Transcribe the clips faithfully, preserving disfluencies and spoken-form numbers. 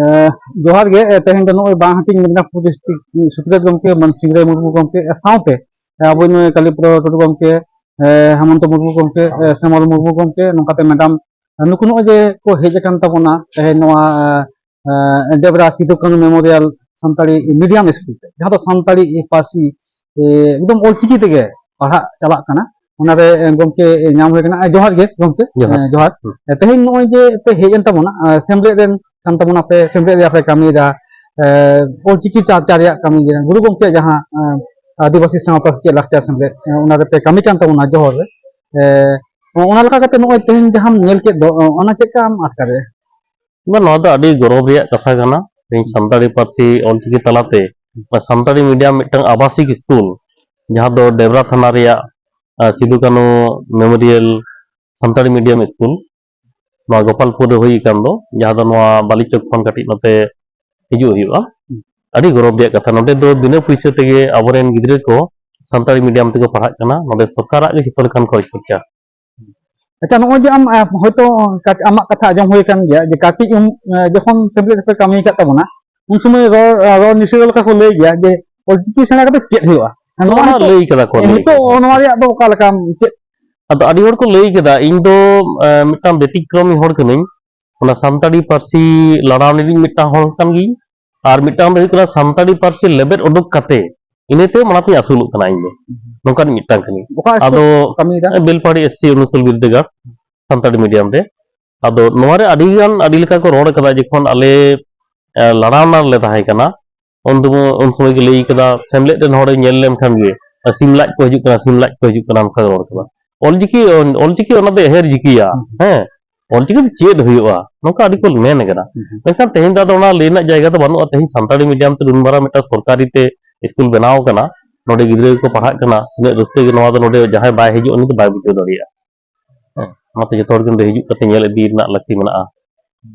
ᱮ, ᱡᱚᱦᱟᱨ ᱜᱮ᱾ ᱮ, ᱛᱮᱦᱮᱧ ᱫᱚ ᱱᱚᱜᱼᱚᱭ ᱵᱟᱝ ᱦᱟᱹᱴᱤᱧ ᱢᱮᱫᱽᱱᱟᱯᱩᱨ ᱰᱤᱥᱴᱨᱤᱠᱴ ᱥᱩᱛᱨᱮᱛ ᱜᱚᱢᱠᱮ ᱢᱟᱱ ᱥᱤᱝᱨᱟᱹᱭ ᱢᱩᱨᱢᱩ ᱜᱚᱢᱠᱮ, ᱮ, ᱥᱟᱶᱛᱮ, ᱮ, ᱟᱵᱚ ᱱᱩᱭ ᱠᱟᱞᱤᱯᱨᱚ ᱴᱩᱰᱩ ᱜᱚᱢᱠᱮ, ᱮ, ᱦᱮᱢᱚᱱᱛᱚ ᱢᱩᱨᱢᱩ ᱜᱚᱢᱠᱮ, ᱮ, ᱥᱮᱢᱚᱞ ᱢᱩᱨᱢᱩ ᱜᱚᱢᱠᱮ, ᱱᱚᱝᱠᱟᱛᱮ ᱢᱮᱰᱟᱢ, ᱮ, ᱱᱩᱠᱩ ᱱᱚᱜᱼᱚᱭ ᱡᱮ ᱠᱚ ᱦᱮᱡ ᱟᱠᱟᱱ ᱛᱟᱵᱚᱱᱟ ᱛᱮᱦᱮᱧ ᱱᱚᱣᱟ, ᱮ, ᱮ, ᱰᱮᱵᱽᱨᱟ ᱥᱤᱫᱩ ᱠᱟᱹᱱᱩ ᱢᱮᱢᱳᱨᱤᱭᱟᱞ ᱥᱟᱱᱛᱟᱲᱤ ᱢᱤᱰᱤᱭᱟᱢ ᱥᱠᱩᱞ ᱛᱮ, ᱡᱟᱦᱟᱸ ᱫᱚ ᱥᱟᱱᱛᱟᱲᱤ ᱯᱟᱹᱨᱥᱤ, ᱮ, ᱮᱠᱫᱚᱢ ᱚᱞᱪᱤᱠᱤ ᱛᱮᱜᱮ ᱯᱟᱲᱦᱟᱜ ᱪᱟᱞᱟᱜ ᱠᱟᱱᱟ᱾ ᱚᱱᱟᱨᱮ, ᱮ, ᱜᱚᱢᱠᱮ, ᱮ, ᱧᱟᱢ ᱦᱩᱭ ᱠᱟᱱᱟ᱾ ᱮ, ᱡᱚᱦᱟᱨ ᱜᱮ ᱜᱚᱢᱠᱮ᱾ ᱡᱚᱦᱟᱨ᱾ ᱮ, ᱡᱚᱦᱟᱨ᱾ ᱦᱩᱸ᱾ ᱮ, ᱛᱮᱦᱮᱧ ᱱᱚᱜᱼᱚᱭ ᱡᱮ ᱯᱮ ᱦᱮᱡ ᱮᱱ ᱛᱟᱵᱚᱱᱟ, ᱮ, ᱥᱮᱢᱞᱮᱫ ᱨᱮᱱ ᱠᱟᱱ ᱛᱟᱵᱚᱱᱟ ᱯᱮ, ᱥᱮᱢᱞᱮᱫ ᱨᱮᱭᱟᱜ ᱯᱮ ᱠᱟᱹᱢᱤᱭᱮᱫᱟ, ᱮ, ᱚᱞᱪᱤᱠᱤ ᱪᱟᱨᱪᱟ ᱨᱮᱭᱟᱜ ᱠᱟᱹᱢᱤ ᱜᱮ, ᱜᱩᱨᱩ ᱜᱚᱢᱠᱮᱭᱟᱜ ᱡᱟᱦᱟᱸ, ᱮ, ᱟᱹᱫᱤᱵᱟᱹᱥᱤ ᱥᱟᱶᱛᱟ ᱥᱮᱪᱮᱫ ᱞᱟᱠᱪᱟᱨ ᱥᱮᱢᱞᱮᱫ, ᱮ, ᱚᱱᱟ ᱨᱮᱯᱮ ᱠᱟᱹᱢᱤ ᱠᱟᱱ ᱛᱟᱵᱚᱱᱟ ᱡᱚᱦᱚᱨ ᱨᱮ, ᱮ, ᱚᱱᱟ ᱞᱮᱠᱟ ᱠᱟᱛᱮ ᱱᱚᱜᱼᱚᱭ ᱛᱮᱦᱮᱧ ᱡᱟᱦᱟᱸᱢ ᱧᱮᱞ ᱠᱮᱫ ᱫᱚ, ᱚ-, ᱚᱱᱟ ᱪᱮᱫ ᱞᱮᱠᱟᱢ ᱟᱴᱠᱟᱨᱮᱫᱼᱟ? ᱵᱟᱝ, ᱱᱚᱣᱟ ᱫᱚ ᱟᱹᱰᱤ ᱜᱚᱨᱚᱵᱽ ᱨᱮᱭᱟᱜ ᱠᱟᱛᱷᱟ ᱠᱟᱱᱟ᱾ ᱛᱮᱦᱮᱧ ᱥᱟᱱᱛᱟᱲᱤ ᱯᱟᱹᱨᱥᱤ ᱚᱞᱪᱤᱠᱤ ᱛᱟᱞᱟᱛᱮ ᱥᱟᱱᱛᱟᱲᱤ ᱢᱤᱰᱤᱭᱟᱢ ᱢᱤᱫᱴᱟᱝ ᱟᱵᱟᱥᱤᱠ ᱥᱠᱩᱞ, ᱡᱟᱦᱟᱸ ᱫᱚ ᱰᱮᱵᱽᱨᱟ ᱛᱷᱟᱱᱟ ᱨᱮᱭᱟᱜ, ᱟ, ᱥᱤᱫᱩ ᱠᱟᱹᱱᱩ ᱢᱮᱢᱳᱨᱤᱭᱟᱞ ᱥᱟᱱᱛᱟᱲᱤ ᱢᱤᱰᱤᱭᱟᱢ ᱥᱠᱩᱞ, ᱱᱚᱣᱟ ᱜᱳᱯᱟᱞᱯᱩᱨ ᱨᱮ ᱦᱩᱭ ᱟᱠᱟᱱ ᱫᱚ, ᱡᱟᱦᱟᱸ ᱫᱚ ᱱᱚᱣᱟ ᱵᱟᱞᱤᱪᱚᱠ ᱠᱷᱚᱱ ᱠᱟᱹᱴᱤᱡ ᱱᱚᱛᱮ ᱦᱤᱡᱩᱜ ᱦᱩᱭᱩᱜᱼᱟ᱾ ᱟᱹᱰᱤ ᱜᱚᱨᱚᱵᱽ ᱨᱮᱭᱟᱜ ᱠᱟᱛᱷᱟ, ᱱᱚᱰᱮ ᱫᱚ ᱵᱤᱱᱟᱹ ᱯᱩᱭᱥᱟᱹ ᱛᱮᱜᱮ ᱟᱵᱚᱨᱮᱱ ᱜᱤᱫᱽᱨᱟᱹ ᱠᱚ ᱥᱟᱱᱛᱟᱲᱤ ᱢᱤᱰᱤᱭᱟᱢ ᱛᱮᱠᱚ ᱯᱟᱲᱦᱟᱜ ᱠᱟᱱᱟ᱾ ᱱᱚᱰᱮ ᱥᱚᱨᱠᱟᱨᱟᱜ ᱜᱮ ᱡᱚᱛᱚ ᱞᱮᱠᱟᱱ ᱠᱷᱚᱨᱚᱪ ᱠᱷᱚᱨᱪᱟ᱾ ᱟᱪᱪᱷᱟ, ᱱᱚᱜᱼᱚᱭ ᱡᱮ ᱟᱢ, ᱟ, ᱦᱚᱭᱛᱳ ᱠᱟᱴ-, ᱟᱢᱟᱜ ᱠᱟᱛᱷᱟ ᱟᱸᱡᱚᱢ ᱦᱩᱭ ᱟᱠᱟᱱ ᱜᱮᱭᱟ ᱡᱮ ᱠᱟᱹᱴᱤᱡ ᱩᱢ-, ᱟ, ᱡᱚᱠᱷᱚᱱ ᱥᱮᱢᱞᱮᱫ ᱨᱮᱯᱮ ᱠᱟᱹᱢᱤ ᱟᱠᱟᱫ ᱛᱟᱵᱚᱱᱟ, ᱩᱱ ᱥᱚᱢᱚᱭ ᱨᱚᱲ, ᱟ, ᱨᱚᱲ ᱱᱤᱥᱲᱟᱹᱣ ᱞᱮᱠᱟ ᱠᱚ ᱞᱟᱹᱭ ᱜᱮᱭᱟ ᱡᱮ ᱚᱞᱪᱤᱠᱤ ᱥᱮᱬᱟ ᱠᱟᱛᱮ ᱪᱮᱫ ᱦᱩᱭᱩᱜᱼᱟ? ᱱᱚᱣᱟ ᱱᱚᱣᱟ ᱱᱤᱛᱚᱜ, ᱞᱟᱹᱭ ᱠᱟᱫᱟ ᱠᱚ, ᱞᱟᱹᱭ ᱱᱤᱛᱚᱜ ᱠᱟᱫᱟ ᱠᱚ᱾ ᱱᱚᱣᱟ ᱨᱮᱭᱟᱜ ᱫᱚ ᱚᱠᱟ ᱞᱮᱠᱟ ᱪᱮᱫ? ᱟᱫᱚ ᱟᱹᱰᱤ ᱦᱚᱲ ᱠᱚ ᱞᱟᱹᱭ ᱠᱮᱫᱟ, ᱤᱧ ᱫᱚ, ᱮ, ᱢᱤᱫᱴᱟᱝ ᱵᱮᱛᱤᱠᱨᱚᱢᱤ ᱦᱚᱲ ᱠᱟᱹᱱᱟᱹᱧ᱾ ᱚᱱᱟ ᱥᱟᱱᱛᱟᱲᱤ ᱯᱟᱹᱨᱥᱤ ᱞᱟᱲᱟᱣ ᱨᱤᱱᱤᱡ ᱢᱤᱫᱴᱟᱝ ᱦᱚᱲ ᱠᱟᱱ ᱜᱤᱭᱟᱹᱧ, ᱟᱨ ᱢᱤᱫᱴᱟᱝ ᱫᱚ ᱦᱩᱭᱩᱜ ᱠᱟᱱᱟ ᱥᱟᱱᱛᱟᱲᱤ ᱯᱟᱹᱨᱥᱤ ᱞᱮᱵᱮᱫ ᱩᱰᱩᱠ ᱠᱟᱛᱮ ᱤᱱᱟᱹ ᱛᱟᱭᱚᱢ ᱚᱱᱟ ᱛᱮᱧ ᱟᱹᱥᱩᱞᱚᱜ ᱠᱟᱱᱟ ᱤᱧ ᱫᱚ᱾ ᱱᱚᱝᱠᱟᱱ ᱢᱤᱫᱴᱟᱝ ᱠᱟᱹᱱᱟᱹᱧ᱾ ᱚᱠᱟ ᱥᱠᱩᱞ ᱟᱫᱚ ᱠᱟᱹᱢᱤᱭᱮᱫᱟ? ᱵᱮᱞᱯᱟᱦᱟᱲᱤ ᱮᱥ ᱥᱤ ᱩᱱᱩᱥᱩᱞ ᱵᱤᱨᱫᱟᱹᱜᱟᱲ ᱥᱟᱱᱛᱟᱲᱤ ᱢᱤᱰᱤᱭᱟᱢ ᱨᱮ᱾ ᱟᱫᱚ ᱱᱚᱣᱟ ᱨᱮ ᱟᱹᱰᱤ ᱜᱟᱱ, ᱟᱹᱰᱤ ᱞᱮᱠᱟ ᱠᱚ ᱨᱚᱲ ᱠᱟᱫᱟ, ᱡᱚᱠᱷᱚᱱ ᱟᱞᱮ, ᱮ, ᱞᱟᱲᱟᱣᱱᱟ ᱨᱮᱞᱮ ᱛᱟᱦᱮᱸ ᱠᱟᱱᱟ, ᱩᱱ ᱫᱚ, ᱩᱱ ᱥᱚᱢᱚᱭ ᱜᱮ ᱞᱟᱹᱭ ᱠᱟᱫᱟ, ᱥᱮᱢᱞᱮᱫ ᱨᱮᱱ ᱦᱚᱲᱮ ᱧᱮᱞ ᱞᱮᱢᱠᱷᱟᱱ ᱜᱮ, ᱥᱤᱢ ᱞᱟᱡ ᱠᱚ ᱦᱤᱡᱩᱜ ᱠᱟᱱᱟ, ᱥᱤᱢ ᱞᱟᱡ ᱠᱚ ᱦᱤᱡᱩᱜ ᱠᱟᱱᱟ, ᱚᱱᱠᱟ ᱠᱚ ᱨᱚᱲ ᱠᱟᱫᱟ᱾ ᱚᱞᱪᱤᱠᱤ, ᱚᱞᱪᱤᱠᱤ ᱚᱱᱟ ᱫᱚ ᱮᱦᱮᱨ ᱡᱤᱠᱤᱭᱟ, ᱦᱩᱸ᱾ ᱦᱮᱸ, ᱚᱞᱪᱤᱠᱤ ᱫᱚ ᱪᱮᱫ ᱦᱩᱭᱩᱜᱼᱟ, ᱱᱚᱝᱠᱟ ᱟᱹᱰᱤ ᱠᱚ ᱢᱮᱱ ᱠᱟᱫᱟ᱾ ᱦᱩᱸ᱾ ᱢᱮᱱᱠᱷᱟᱱ ᱛᱮᱦᱮᱧ ᱫᱚ ᱟᱫᱚ ᱚᱱᱟ ᱞᱟᱹᱭ ᱨᱮᱱᱟᱜ ᱡᱟᱭᱜᱟ ᱫᱚ ᱵᱟᱹᱱᱩᱜᱼᱟ᱾ ᱛᱮᱦᱮᱧ ᱥᱟᱱᱛᱟᱲᱤ ᱢᱤᱰᱤᱭᱟᱢ ᱛᱮ ᱱᱩᱱ ᱢᱟᱨᱟᱝ ᱢᱤᱫᱴᱟᱝ ᱥᱚᱨᱠᱟᱨᱤ ᱛᱮ ᱥᱠᱩᱞ ᱵᱮᱱᱟᱣ ᱠᱟᱱᱟ, ᱱᱚᱰᱮ ᱜᱤᱫᱽᱨᱟᱹ ᱜᱮᱠᱚ ᱯᱟᱲᱦᱟᱜ ᱠᱟᱱᱟ, ᱛᱤᱱᱟᱹᱜ ᱨᱟᱹᱥᱠᱟᱹ ᱜᱮ ᱱᱚᱣᱟ ᱫᱚ, ᱱᱚᱰᱮ ᱡᱟᱦᱟᱸᱭ ᱵᱟᱭ ᱦᱤᱡᱩᱜᱼᱟ, ᱩᱱᱤ ᱫᱚ ᱵᱟᱭ ᱵᱩᱡᱷᱟᱹᱣ ᱫᱟᱲᱮᱭᱟᱜᱼᱟ᱾ ᱦᱮᱸ, ᱚᱱᱟᱛᱮ ᱡᱚᱛᱚ ᱦᱚᱲ ᱜᱮ ᱱᱚᱰᱮ ᱦᱤᱡᱩᱜ ᱠᱟᱛᱮ ᱧᱮᱞ ᱤᱫᱤ ᱨᱮᱱᱟᱜ ᱞᱟᱹᱠᱛᱤ ᱢᱮᱱᱟᱜᱼᱟ᱾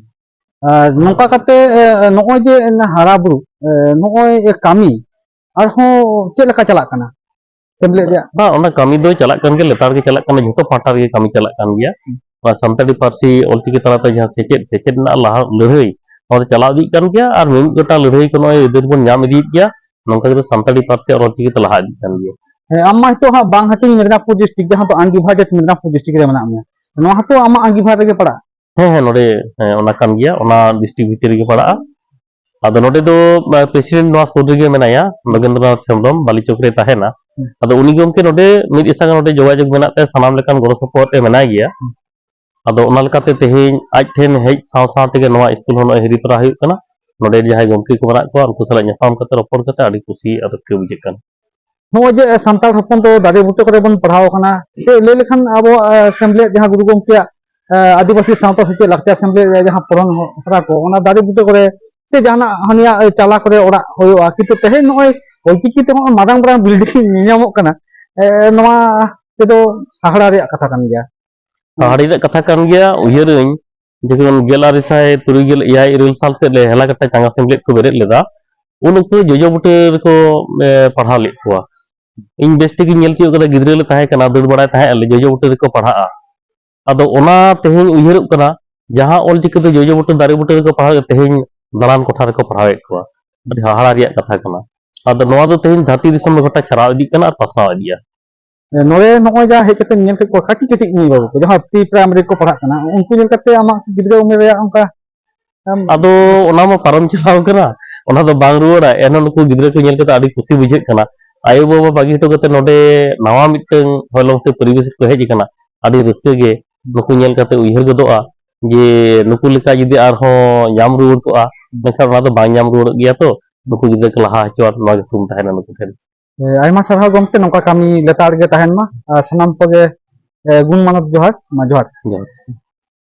ᱟᱨ ᱱᱚᱝᱠᱟ ᱠᱟᱛᱮ, ᱮ, ᱱᱚᱜᱼᱚᱭ ᱡᱮ ᱦᱟᱨᱟ ᱵᱩᱨᱩ, ᱮ, ᱱᱚᱜᱼᱚᱭ ᱠᱟᱹᱢᱤ ᱟᱨᱦᱚᱸ ᱪᱮᱫ ᱞᱮᱠᱟ ᱪᱟᱞᱟᱜ ᱠᱟᱱᱟ ᱥᱮᱢᱞᱮᱫ ᱨᱮᱭᱟᱜ? ᱵᱟᱝ, ᱚᱱᱟ ᱠᱟᱹᱢᱤ ᱫᱚ ᱪᱟᱞᱟᱜ ᱠᱟᱱ ᱜᱮᱭᱟ, ᱞᱮᱛᱟᱲ ᱜᱮ ᱪᱟᱞᱟᱜ ᱠᱟᱱᱟ, ᱡᱷᱚᱛᱚ ᱯᱟᱦᱴᱟ ᱨᱮᱜᱮ ᱠᱟᱹᱢᱤ ᱪᱟᱞᱟᱜ ᱠᱟᱱ ᱜᱮᱭᱟ᱾ ᱦᱩᱸ᱾ ᱱᱚᱣᱟ ᱥᱟᱱᱛᱟᱲᱤ ᱯᱟᱹᱨᱥᱤ ᱚᱞᱪᱤᱠᱤ ᱛᱟᱞᱟᱛᱮ ᱡᱟᱦᱟᱸ ᱥᱮᱪᱮᱫ, ᱥᱮᱪᱮᱫ ᱨᱮᱱᱟᱜ ᱞᱟᱦᱟ ᱞᱟᱹᱲᱦᱟᱹᱭ, ᱱᱚᱣᱟ ᱫᱚ ᱪᱟᱞᱟᱣ ᱤᱫᱤᱜ ᱠᱟᱱ ᱜᱮᱭᱟ, ᱟᱨ ᱢᱤᱢᱤᱫ ᱜᱚᱴᱟᱝ ᱞᱟᱹᱲᱦᱟᱹᱭ ᱠᱚ ᱱᱚᱜᱼᱚᱭ ᱟᱹᱭᱫᱟᱹᱨ ᱵᱚᱱ ᱧᱟᱢ ᱤᱫᱤᱭᱮᱫ ᱜᱮᱭᱟ᱾ ᱱᱚᱝᱠᱟ ᱜᱮ ᱥᱟᱱᱛᱟᱲᱤ ᱯᱟᱹᱨᱥᱤ ᱟᱨ ᱚᱞᱪᱤᱠᱤ ᱛᱮ ᱞᱟᱦᱟ ᱤᱫᱤᱜ ᱠᱟᱱ ᱜᱮᱭᱟ᱾ ᱦᱮᱸ, ᱟᱢ ᱢᱟ ᱱᱤᱛᱚᱜ ᱦᱟᱸᱜ ᱵᱟᱝ ᱦᱟᱹᱴᱤᱧ ᱢᱮᱫᱽᱱᱟᱯᱩᱨ ᱰᱤᱥᱴᱨᱤᱠᱴ, ᱡᱟᱦᱟᱸ ᱫᱚ undivided ᱢᱮᱫᱽᱱᱟᱯᱩᱨ ᱰᱤᱥᱴᱨᱤᱠᱴ ᱨᱮ ᱢᱮᱱᱟᱜ ᱢᱮᱭᱟ, ᱱᱚᱣᱟ ᱦᱚᱸᱛᱚ ᱟᱢᱟᱜ ᱟᱺᱜᱤᱵᱷᱟᱨ ᱨᱮᱜᱮ ᱯᱟᱲᱟᱜᱼᱟ? ᱦᱮᱸ, ᱦᱮᱸ, ᱱᱚᱰᱮ, ᱦᱮᱸ, ᱚᱱᱟ ᱠᱟᱱ ᱜᱮᱭᱟ, ᱚᱱᱟ ᱰᱤᱥᱴᱨᱤᱠᱴ ᱵᱷᱤᱛᱤᱨ ᱨᱮᱜᱮ ᱯᱟᱲᱟᱜᱼᱟ᱾ ᱟᱫᱚ ᱱᱚᱰᱮ ᱫᱚ, ᱟᱸ, ᱯᱨᱮᱥᱤᱰᱮᱱᱴ ᱱᱚᱣᱟ ᱥᱩᱨ ᱨᱮᱜᱮ ᱢᱮᱱᱟᱭᱟ, ᱱᱚᱜᱮᱱᱫᱨᱚᱱᱟᱛᱷ ᱦᱮᱢᱵᱨᱚᱢ ᱵᱟᱞᱤᱪᱚᱠ ᱨᱮ ᱛᱟᱦᱮᱱᱟ᱾ ᱦᱩᱸ᱾ ᱟᱫᱚ ᱩᱱᱤ ᱜᱚᱢᱠᱮ ᱱᱚᱰᱮ ᱢᱤᱫ ᱥᱟᱝ ᱱᱚᱰᱮ ᱡᱳᱜᱟᱡᱳᱜᱽ ᱢᱮᱱᱟᱜ ᱛᱟᱭᱟ, ᱥᱟᱱᱟᱢ ᱞᱮᱠᱟᱱ ᱜᱚᱲᱚ ᱥᱚᱯᱚᱦᱚᱫ ᱮ ᱢᱮᱱᱟᱭ ᱜᱮᱭᱟ᱾ ᱦᱩᱸ᱾ ᱟᱫᱚ ᱚᱱᱟ ᱞᱮᱠᱟᱛᱮ ᱛᱮᱦᱮᱧ ᱟᱡ ᱴᱷᱮᱱ ᱦᱮᱡ ᱥᱟᱶ ᱥᱟᱶ ᱛᱮᱜᱮ ᱱᱚᱣᱟ ᱥᱠᱩᱞ ᱦᱚᱸ ᱱᱚᱜᱼᱚᱭ ᱦᱤᱨᱤ ᱛᱚᱨᱟ ᱦᱩᱭᱩᱜ ᱠᱟᱱᱟ᱾ ᱱᱚᱰᱮ ᱡᱟᱦᱟᱸᱭ ᱜᱚᱢᱠᱮ ᱠᱚ ᱢᱮᱱᱟᱜ ᱠᱚᱣᱟ, ᱩᱱᱠᱩ ᱥᱟᱞᱟᱜ ᱧᱟᱯᱟᱢ ᱠᱟᱛᱮ, ᱨᱚᱯᱚᱲ ᱠᱟᱛᱮ ᱟᱹᱰᱤ ᱠᱩᱥᱤ ᱟᱨ ᱨᱟᱹᱥᱠᱟᱹ ᱵᱩᱡᱷᱟᱹᱜ ᱠᱟᱱᱟ᱾ ᱱᱚᱜᱼᱚᱭ ᱡᱮ ᱥᱟᱱᱛᱟᱲ ᱦᱚᱯᱚᱱ ᱫᱚ ᱫᱟᱨᱮ ᱵᱩᱴᱟᱹ ᱠᱚᱨᱮ ᱵᱚᱱ ᱯᱟᱲᱦᱟᱣ ᱟᱠᱟᱱᱟ, ᱥᱮ ᱞᱟᱹᱭ ᱞᱮᱠᱷᱟᱱ ᱟᱵᱚᱣᱟᱜ, ᱮ, ᱥᱮᱢᱞᱮᱫ ᱡᱟᱦᱟᱸ ᱜᱩᱨᱩ ᱜᱚᱢᱠᱮᱭᱟᱜ, ᱮ, ᱟᱹᱫᱤᱵᱟᱹᱥᱤ ᱥᱟᱶᱛᱟ ᱥᱮᱪᱮᱫ ᱞᱟᱠᱪᱟᱨ ᱥᱮᱢᱞᱮᱫ ᱨᱮ ᱡᱟᱦᱟᱸ ᱯᱚᱲᱦᱚᱱ ᱦᱚᱨᱟ ᱠᱚ, ᱚᱱᱟ ᱫᱟᱨᱮ ᱵᱩᱴᱟᱹ ᱠᱚᱨᱮ ᱥᱮ ᱡᱟᱦᱟᱱᱟᱜ ᱦᱟᱱᱤᱭᱟᱜ ᱪᱟᱞᱟ ᱠᱚᱨᱮ ᱚᱲᱟᱜ ᱦᱩᱭᱩᱜᱼᱟ, ᱠᱤᱱᱛᱩ ᱛᱮᱦᱮᱧ ᱱᱚᱜᱼᱚᱭ ᱚᱞᱪᱤᱠᱤ ᱛᱮ ᱱᱚᱜᱼᱚᱭ ᱢᱟᱨᱟᱝ ᱢᱟᱨᱟᱝ ᱵᱤᱞᱰᱤᱝ ᱧᱮᱞ ᱧᱟᱢᱚᱜ ᱠᱟᱱᱟ, ᱮ, ᱱᱚᱣᱟ ᱛᱮᱫᱚ ᱦᱟᱦᱟᱲᱟ ᱨᱮᱭᱟᱜ ᱠᱟᱛᱷᱟ ᱠᱟᱱ ᱜᱮᱭᱟ᱾ ᱦᱟᱦᱟᱲᱟ ᱨᱮᱭᱟᱜ ᱠᱟᱛᱷᱟ ᱠᱟᱱ ᱜᱮᱭᱟ᱾ ᱩᱭᱦᱟᱹᱨᱟᱹᱧ ᱡᱚᱠᱷᱚᱱ ᱜᱮᱞ ᱟᱨᱮ ᱥᱟᱭ ᱛᱩᱨᱩᱭ ᱜᱮᱞ ᱮᱭᱟᱭ ᱤᱨᱟᱹᱞ ᱥᱟᱞ ᱥᱮᱫ ᱞᱮ ᱦᱮᱞᱟᱠᱟᱴᱟ ᱪᱟᱸᱜᱟ ᱥᱮᱢᱞᱮᱫ ᱠᱚ ᱵᱮᱨᱮᱫ ᱞᱮᱫᱟ, ᱩᱱ ᱚᱠᱛᱚ ᱡᱚᱡᱚ ᱵᱩᱴᱟᱹ ᱨᱮᱠᱚ, ᱮ, ᱯᱟᱲᱦᱟᱣ ᱞᱮᱫ ᱠᱚᱣᱟ᱾ ᱤᱧ ᱵᱮᱥ ᱴᱷᱤᱠ ᱤᱧ ᱧᱮᱞ ᱛᱤᱭᱳᱜ ᱠᱟᱫᱟ, ᱜᱤᱫᱽᱨᱟᱹ ᱞᱮ ᱛᱟᱦᱮᱸ ᱠᱟᱱᱟ, ᱫᱟᱹᱲ ᱵᱟᱲᱟᱭ ᱛᱟᱦᱮᱸᱫ ᱞᱮ, ᱡᱚᱡᱚ ᱵᱩᱴᱟᱹ ᱨᱮᱠᱚ ᱯᱟᱲᱦᱟᱜᱼᱟ᱾ ᱟᱫᱚ ᱚᱱᱟ ᱛᱮᱦᱮᱧ ᱩᱭᱦᱟᱹᱨᱚᱜ ᱠᱟᱱᱟ, ᱡᱟᱦᱟᱸ ᱚᱞ ᱪᱤᱠᱤ ᱫᱚ ᱡᱚᱡᱚ ᱵᱩᱴᱟᱹ ᱫᱟᱨᱮ ᱵᱩᱴᱟᱹ ᱨᱮᱠᱚ ᱯᱟᱲᱦᱟᱣ ᱮᱫ, ᱛᱮᱦᱮᱧ ᱫᱟᱞᱟᱱ ᱠᱚᱴᱷᱟ ᱨᱮᱠᱚ ᱯᱟᱲᱦᱟᱣᱮᱫ ᱠᱚᱣᱟ᱾ ᱟᱹᱰᱤ ᱦᱟᱦᱟᱲᱟ ᱨᱮᱭᱟᱜ ᱠᱟᱛᱷᱟ ᱠᱟᱱᱟ᱾ ᱟᱫᱚ ᱱᱚᱣᱟ ᱫᱚ ᱛᱮᱦᱮᱧ ᱫᱷᱟᱹᱨᱛᱤ ᱫᱤᱥᱚᱢ ᱨᱮ ᱜᱚᱴᱟ ᱪᱷᱟᱨᱟᱣ ᱤᱫᱤᱜ ᱠᱟᱱᱟ ᱟᱨ ᱯᱟᱥᱱᱟᱣ ᱤᱫᱤᱜᱼᱟ᱾ ᱱᱚᱰᱮ ᱱᱚᱜᱼᱚᱭ ᱡᱟᱦᱟᱸ ᱦᱮᱡ ᱠᱟᱛᱮ ᱧᱮᱞ ᱠᱮᱫ ᱠᱚᱣᱟ, ᱠᱟᱹᱴᱤᱡ ᱠᱟᱹᱴᱤᱡ ᱢᱟᱹᱭ ᱵᱟᱹᱵᱩ ᱠᱚ, ᱡᱟᱦᱟᱸ ᱯᱨᱤ ᱯᱨᱟᱭᱢᱟᱨᱤ ᱠᱚ ᱯᱟᱲᱦᱟᱜ ᱠᱟᱱᱟ, ᱩᱱᱠᱩ ᱧᱮᱞ ᱠᱟᱛᱮ ᱟᱢᱟᱜ ᱜᱤᱫᱽᱨᱟᱹ ᱩᱢᱮᱨ ᱨᱮᱭᱟᱜ ᱚᱱᱠᱟ, ᱟᱢ ᱟᱫᱚ ᱚᱱᱟ ᱢᱟ ᱯᱟᱨᱚᱢ ᱪᱟᱞᱟᱣ ᱠᱟᱱᱟ, ᱚᱱᱟ ᱫᱚ ᱵᱟᱝ ᱨᱩᱣᱟᱹᱲᱟ᱾ ᱮᱱᱦᱚᱸ ᱱᱩᱠᱩ ᱜᱤᱫᱽᱨᱟᱹ ᱠᱚ ᱧᱮᱞ ᱠᱟᱛᱮ ᱟᱹᱰᱤ ᱠᱩᱥᱤ ᱵᱩᱡᱷᱟᱹᱜ ᱠᱟᱱᱟ᱾ ᱟᱭᱳ ᱵᱟᱵᱟ ᱵᱟᱹᱜᱤ ᱦᱚᱴᱚ ᱠᱟᱛᱮ ᱱᱚᱰᱮ ᱱᱟᱣᱟ ᱢᱤᱫᱴᱟᱝ ᱦᱚᱭᱞᱚᱝ ᱥᱮ ᱯᱚᱨᱤᱵᱮᱥ ᱨᱮᱠᱚ ᱦᱮᱡ ᱟᱠᱟᱱᱟ, ᱟᱹᱰᱤ ᱨᱟᱹᱥᱠᱟᱹ ᱜᱮ᱾ ᱱᱩᱠᱩ ᱧᱮᱞ ᱠᱟᱛᱮ ᱩᱭᱦᱟᱹᱨ ᱜᱚᱫᱚᱜᱼᱟ ᱡᱮ ᱱᱩᱠᱩ ᱞᱮᱠᱟ ᱡᱩᱫᱤ ᱟᱨᱦᱚᱸ ᱧᱟᱢ ᱨᱩᱣᱟᱹᱲ ᱠᱚᱜᱼᱟ, ᱢᱮᱱᱠᱷᱟᱱ ᱚᱱᱟ ᱫᱚ ᱵᱟᱝ ᱧᱟᱢ ᱨᱩᱣᱟᱹᱲᱚᱜ ᱜᱮᱭᱟ᱾ ᱛᱚ ᱱᱩᱠᱩ ᱜᱤᱫᱽᱨᱟᱹ ᱠᱚ ᱞᱟᱦᱟ ᱦᱚᱪᱚᱣᱟᱱ, ᱱᱚᱣᱟ ᱜᱮ ᱛᱷᱩᱢ ᱛᱟᱦᱮᱱᱟ ᱱᱩᱠᱩ ᱴᱷᱮᱱ᱾ ᱮ, ᱟᱭᱢᱟ ᱥᱟᱨᱦᱟᱣ ᱜᱚᱢᱠᱮ, ᱱᱚᱝᱠᱟ ᱠᱟᱹᱢᱤ ᱞᱮᱛᱟᱲ ᱜᱮ ᱛᱟᱦᱮᱱ ᱢᱟ᱾ ᱟᱨ ᱥᱟᱱᱟᱢ ᱠᱚᱜᱮ, ᱮ, ᱜᱩᱱ ᱢᱟᱱᱚᱛ ᱡᱚᱦᱟᱨ᱾ ᱢᱟ ᱡᱚᱦᱟᱨ᱾ ᱡᱚᱦᱟᱨ᱾